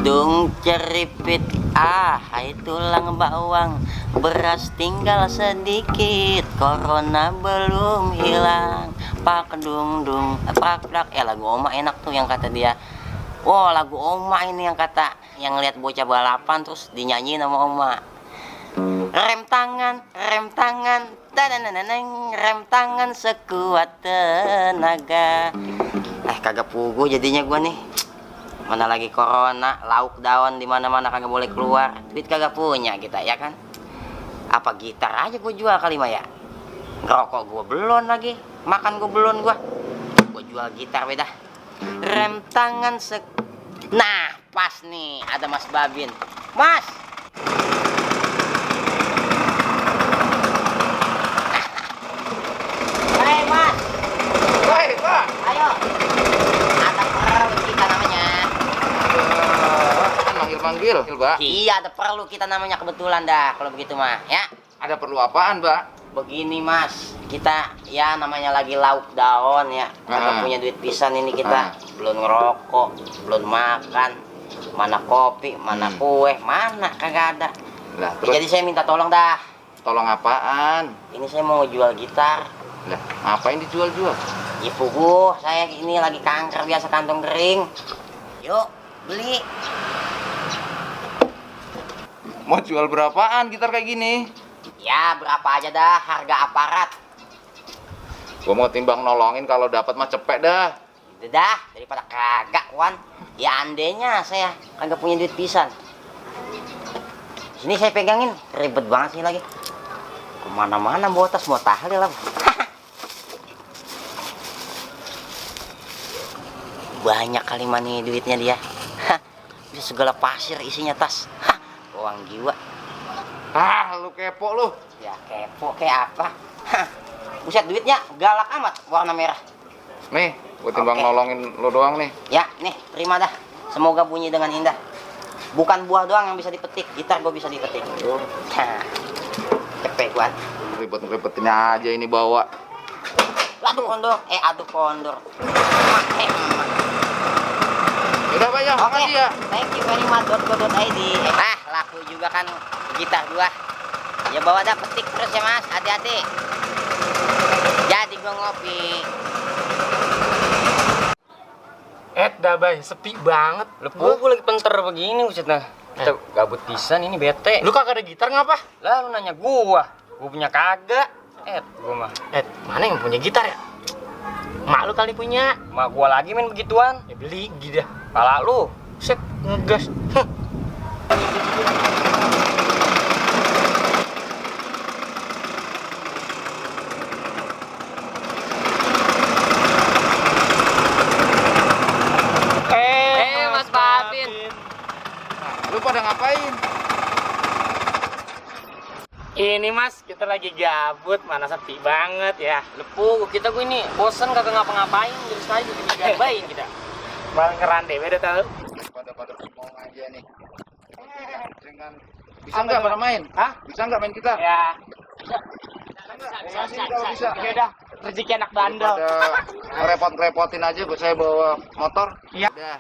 Dung ceripit, hai tulang bawang, beras tinggal sedikit, corona belum hilang. Pak dung dung, prak prak. Lagu Oma enak tuh yang kata dia. Oh, lagu Oma ini yang kata, yang lihat bocah balapan terus dinyanyiin sama Oma. Rem tangan, tanananang, rem tangan sekuat tenaga. Kagak pugu jadinya gua nih. Mana lagi corona, lauk daun di mana-mana kagak boleh keluar. Duit kagak punya kita, ya kan? Apa gitar aja gua jual kali mah ya? Ngerokok gua belum lagi, makan gua belum gua. Gua jual gitar beda. Rem tangan Nah, pas nih ada Mas Babin. Mas. Hai, Mas. Hai, Pak. Ayo. Ada perlu kita namanya. Kan manggil-manggil, Mbak. Iya, ada perlu kita namanya kebetulan dah kalau begitu mah, ya. Ada perlu apaan, Mbak? Begini, Mas. Kita ya namanya lagi lauk daun ya. Kagak punya duit pisan ini kita. Belum ngerokok, belum makan. Mana kopi, mana kue, mana kagak ada. Lah, terus Jadi saya minta tolong dah. tolong apaan? Ini saya mau jual gitar. Lah, ngapain dijual-jual? Ibu gua, saya ini lagi kanker biasa kantong kering. Yuk, beli. Mau jual berapaan gitar kayak gini? Ya, berapa aja dah harga aparat. Gua mau timbang nolongin, kalau dapat mah cepet dah. Udah dah, daripada kagak, Wan. Ya andainya saya kagak punya duit pisan. Sini saya pegangin, ribet banget sih lagi. Kemana-mana bawa tas, mau tahlil lah. Banyak kali nih duitnya dia. Bisa segala pasir isinya tas. Uang jiwa. Lu kepo lu. Ya kepo kayak apa? Buset, duitnya galak amat, warna merah. Nih, gua timbang Oke. nolongin lu doang nih. Ya, nih, terima dah. Semoga bunyi dengan indah. Bukan buah doang yang bisa dipetik, gitar gue bisa dipetik. Nah, cepet gua. Ribet-ribetin aja ini bawa. Aduh kondor, aduh kondor. Udah, Pak ya, Oke, makasih ya. thank you very much.co.id. Laku juga kan gitar gua. Ya bawa dah, petik terus ya Mas, hati-hati. Jadi gua ngopi. Dah bay, sepi banget. Gua lagi penter begini buset nah. Kita gabut pisan ini bete. Lu kagak ada gitar ngapa? Lah lu nanya gua punya kagak. Gua mah. Mana yang punya gitar ya? Mak lu kali punya. Mak gua lagi main begituan. Ya beli gitu dah. Pala lu. Set, ngegas. Mas Babin. Lu pada ngapain? Ini Mas, kita lagi gabut, mana sepi banget ya. Lepu, kita gue ini bosen kagak ngapa-ngapain, jadi sekali juga digabain kita. Malah ngerande, beda tau. Pada ngomong aja nih. Dengan bisa nggak pada main? Hah? Bisa nggak main kita? Ya. Bisa. Ya udah, rezeki anak bandel. Pada repot-repotin aja buat saya bawa motor. Iya. Udah.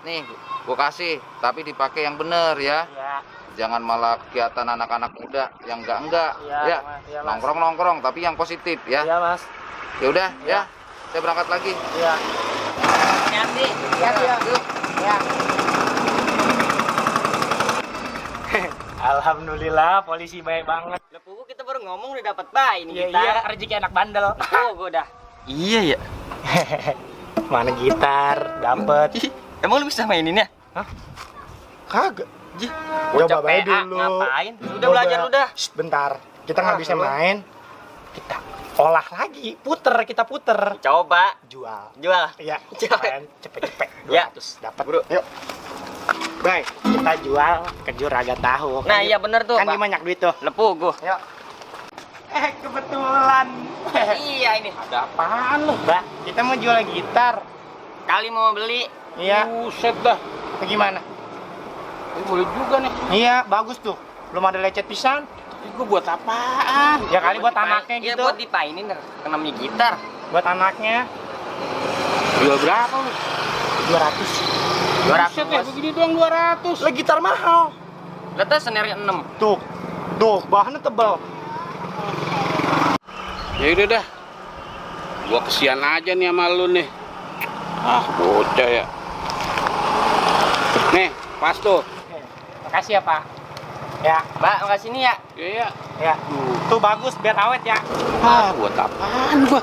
Nih, gua kasih, tapi dipakai yang bener ya. Ya. Jangan malah kegiatan anak-anak muda yang enggak. Iya, Ya. Mas. Iya, Mas. Nongkrong-nongkrong tapi yang positif ya. Iya, Mas. Ya udah, Iya. ya. Saya berangkat lagi. Iya. Hati-hati. Ya. Yuk. Ya. Alhamdulillah, polisi baik banget. Lepu, kita baru ngomong udah dapat bayi nih Iya, gitar. iya, rezeki anak bandel. Gue udah. Iya ya. Mana gitar, dapet. Emang lu bisa mainin ya? Kagak. Ji, Coba bocah baik PA, dulu. ngapain? Udah belajar lu dah. Shh, bentar. Kita nggak bisa main. Kita olah lagi, kita puter. Coba Jual. jual. Iya, Jual. keren. Cepet-cepet. Ya. 200 dapat. Bro. Yuk. Baik, kita jual ke Juragan Tahu. Nah, iya bener tuh, Kan Pak. dia banyak duit tuh. Lepu gua. Yuk. Kebetulan. Iya ini. Ada apaan lu, Mbak? Kita mau jual gitar. Kali mau beli. Iya. Buset dah. Bagaimana? Ini boleh juga nih. Iya, bagus tuh. Belum ada lecet pisan. Ini gua buat apaan? Ya kali buat anaknya Iya, gitu. buat dipainin namanya gitar. Buat anaknya Jual berapa lu? 200. Buset ya, begini doang 200. Lah gitar mahal. Lihat aja senernya 6. Tuh, bahannya tebal. Ya udah dah. Gua kesian aja nih sama lu nih. Ah, bocah ya. Nih, pas tuh. Makasih ya, Pak. Ya, Mbak, makasih nih ya. Iya. ya. Tuh bagus biar awet ya. Ah, buat apaan gua?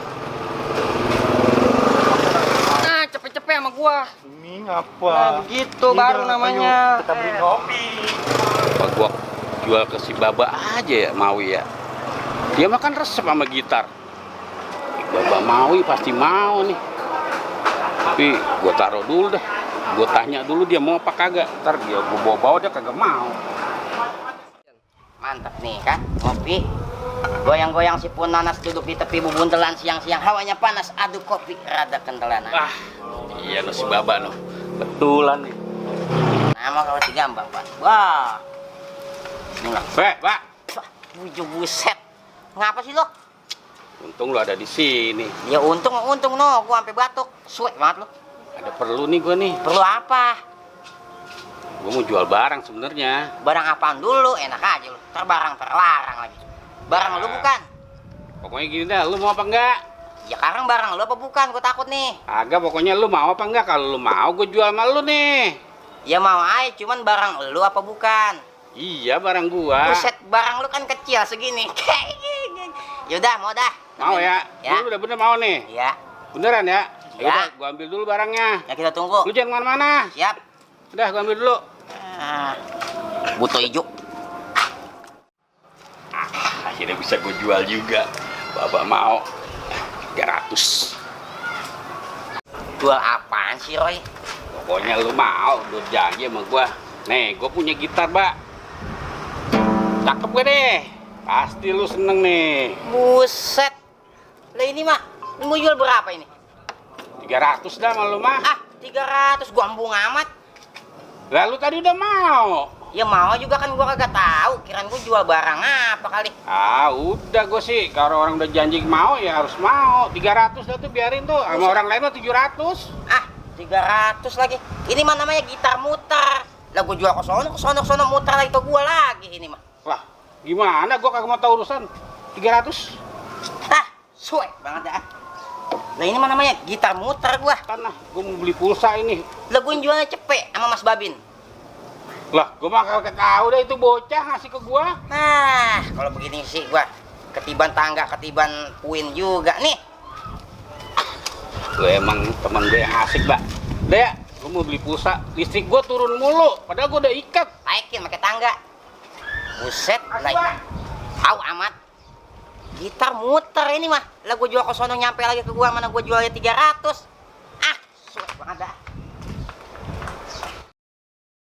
Nah, cepet-cepet sama gua. Ini ngapa? Nah, begitu baru namanya. Ayo, kita beli kopi. Apa gua jual ke si Baba aja ya, Mawi ya. Dia makan resep sama gitar. Baba Mawi pasti mau nih. Tapi gua taruh dulu dah. Gua tanya dulu dia mau apa kagak. Ntar dia gua bawa-bawa dia kagak mau. Mantap nih kan, ngopi. Goyang-goyang si Pun Nanas duduk di tepi bubuntelan siang-siang. Hawanya panas, aduk kopi rada kentelan. Ah, iya no si Baba no. Betulan nih. Nama kalau gampang, Pak. Wah. Ini enggak. Pak. Wah, buset. Ngapa sih lo? Untung lu ada di sini. Ya untung no, gua sampai batuk. Suek banget lo. Ada perlu nih gua nih. Perlu apa? Gua mau jual barang sebenarnya. Barang apaan dulu? Enak aja lo. Ntar barang terlarang lagi. Barang lu bukan? Pokoknya gini dah, lu mau apa enggak? Ya sekarang barang lu apa bukan? Gua takut nih. Agak, pokoknya lu mau apa enggak? Kalau lu mau, gua jual sama lu nih. Ya mau aja, cuman barang lu apa bukan? Iya, barang gua. Buset, barang lu kan kecil segini. Yaudah, mau dah. Mau ya? Ya. Lu udah bener mau nih? Ya, Beneran ya? Ya. Udah, gua ambil dulu barangnya. ya kita tunggu. Lu jangan kemana-mana. Siap. Udah, gua ambil dulu. Ah, buto hijau. Akhirnya bisa gua jual juga. Bapak mau 300. Jual apaan sih, Roy? Pokoknya lu mau, lu janji sama gua. Nih, gua punya gitar, Mbak. Cakep gak deh? Pasti lu seneng nih. Buset. Lah ini mah, mau jual berapa ini? 300 dah sama lu mah. Ah, 300 gua ambung amat. Lah lu tadi udah mau. Ya mau juga kan gua kagak tahu. Kirain gua jual barang apa kali. Ah, udah gue sih. Kalau orang udah janji mau ya harus mau. 300 dah tuh biarin tuh. Sama orang lain mah 700. Ah, 300 lagi. Ini mah namanya gitar muter. Lah gua jual ke sono muter lagi ke gua lagi ini mah. Lah, gimana? Gue kagak mau tahu urusan. 300. Ah, suek banget ya. Lah ini mah namanya gitar muter gua. Tanah, gue mau beli pulsa ini. Lah gua jualnya cepet sama Mas Babin. Lah, gue mah kagak tahu dah itu bocah ngasih ke gua. Nah, kalau begini sih gua ketiban tangga, ketiban puin juga nih. Lu emang teman gue yang asik, Mbak. Udah ya, gue mau beli pulsa. Listrik gue turun mulu, padahal gue udah ikat. Naikin pakai tangga. Buset, naik. Au amat. Gitar muter ini mah. Lah gua jual ke sono nyampe lagi ke gua, mana gua jualnya 300.